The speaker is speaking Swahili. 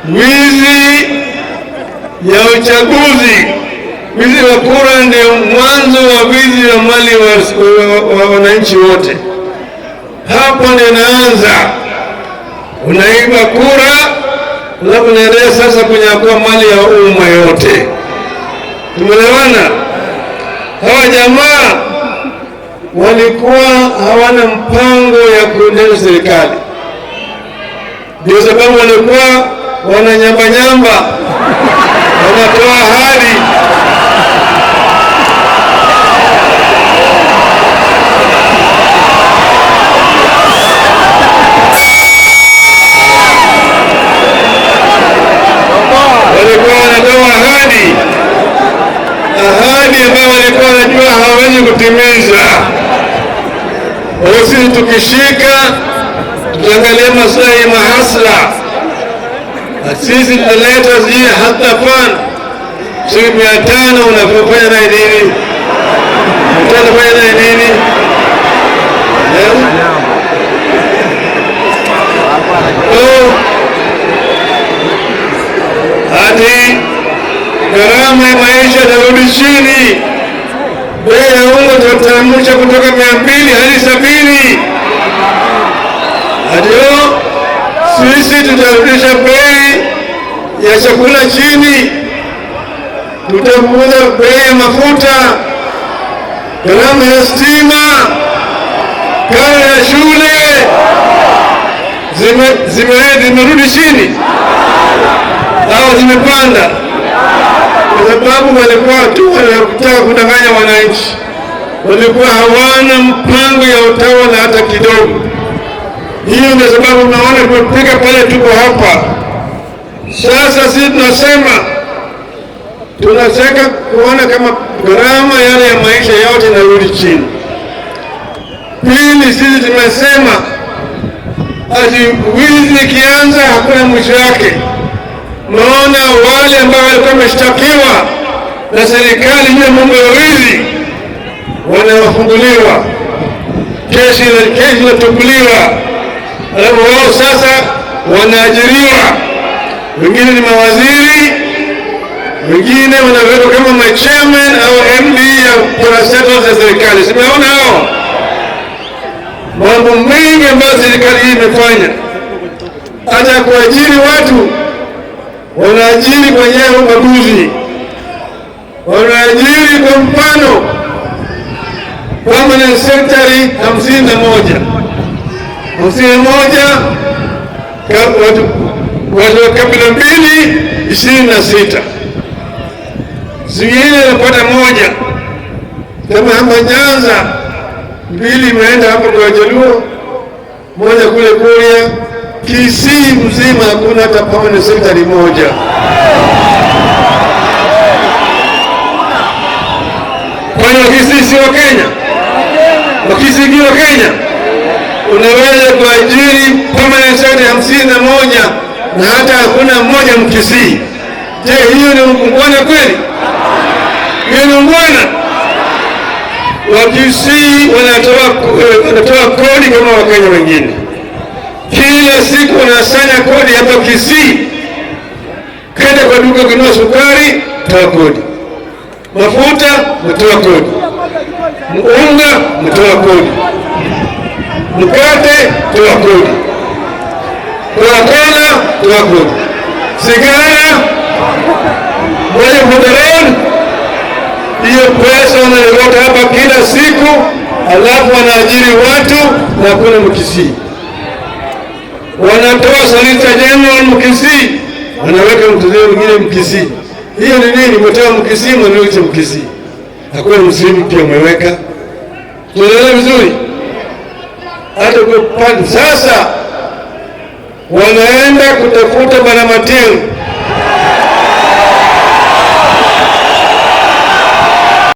Wizi ya uchaguzi, wizi wa kura ndio mwanzo wa wizi wa mali wa wananchi wote. Hapo ndio inaanza, unaiba kura, alafu unaendelea sasa kunyakua mali ya umma yote. Tumeelewana? Hawa jamaa walikuwa hawana mpango ya kuendesha serikali, ndio sababu walikuwa wananyambanyamba, wanatoa ahadi. Walikuwa wanatoa ahadi, ahadi ambayo walikuwa wanajua hawawezi kutimiza. Kwa hiyo sisi tukishika, tutaangalia maslahi ya mahasla, na sisi tutaleta zile hustler fund shilingi 500. Unafanya naye nini? Utafanya naye nini? Eh? Oh, ati gharama ya maisha itarudi chini, bei ya unga tutateremsha kutoka 200 hadi 70. Ndio sisi tutarudisha bei ya chakula chini, tutapunguza bei ya mafuta, gharama ya stima, karo ya shule zimerudi chini au zimepanda? Kwa sababu walikuwa tu wanataka kudanganya wananchi, walikuwa hawana mpango ya utawala hata kidogo. Hiyo ndio sababu tunaona tumefika pale tuko hapa sasa. Sisi tunasema tunataka kuona kama gharama yale ya maisha yote inarudi chini. Pili, sisi tumesema ati wizi ikianza hakuna mwisho yake. Naona wale ambao walikuwa wameshtakiwa na serikali juu ya mambo ya wizi wanafunguliwa, kesi inatupuliwa, alafu wao sasa wanaajiriwa, wengine ni mawaziri, wengine wanawekwa kama machairman au MD ya parastatals za serikali. Simeona hao mambo mengi ambayo serikali hii imefanya, hata kuajiri watu wanaajiri kwa njia ya ubaguzi, wanaajiri kwa mfano permanent secretary 51, 51, watu wa kabila mbili 26, zingine napata moja. Kama hapa Nyanza mbili imeenda hapo kwa Jaluo, moja kule Kuria. Kisii mzima hakuna hata permanent secretary moja. Kwani Wakisii si wa Kenya? Wakisii si wa Kenya? Unaweza kuajiri permanent secretary 51 na hata hakuna mmoja Mkisii. Je, hiyo ni ungwana kweli? Hiyo ni ungwana? Wakisii wanatoa kodi kama Wakenya wengine. Kila siku wanasanya kodi hapa Kisii. Kenda kwa duka kununua sukari, toa kodi. Mafuta, mtoa kodi. Unga, mtoa kodi. Mkate, toa kodi. Coca-Cola, toa kodi. Sigara, moja Road, hiyo pesa wanaleta hapa kila siku, alafu wanaajiri watu na hakuna Mkisii. Wanatoa Solicitor General Mkisii, wanaweka mtu mwingine Mkisii. Hiyo ni nini? Umetoa Mkisii, mnaweka Mkisii. Hakuna Mslimu pia umeweka. Tunaelewa vizuri? Hata kwa pande sasa wanaenda kutafuta Bwana Matiang'i.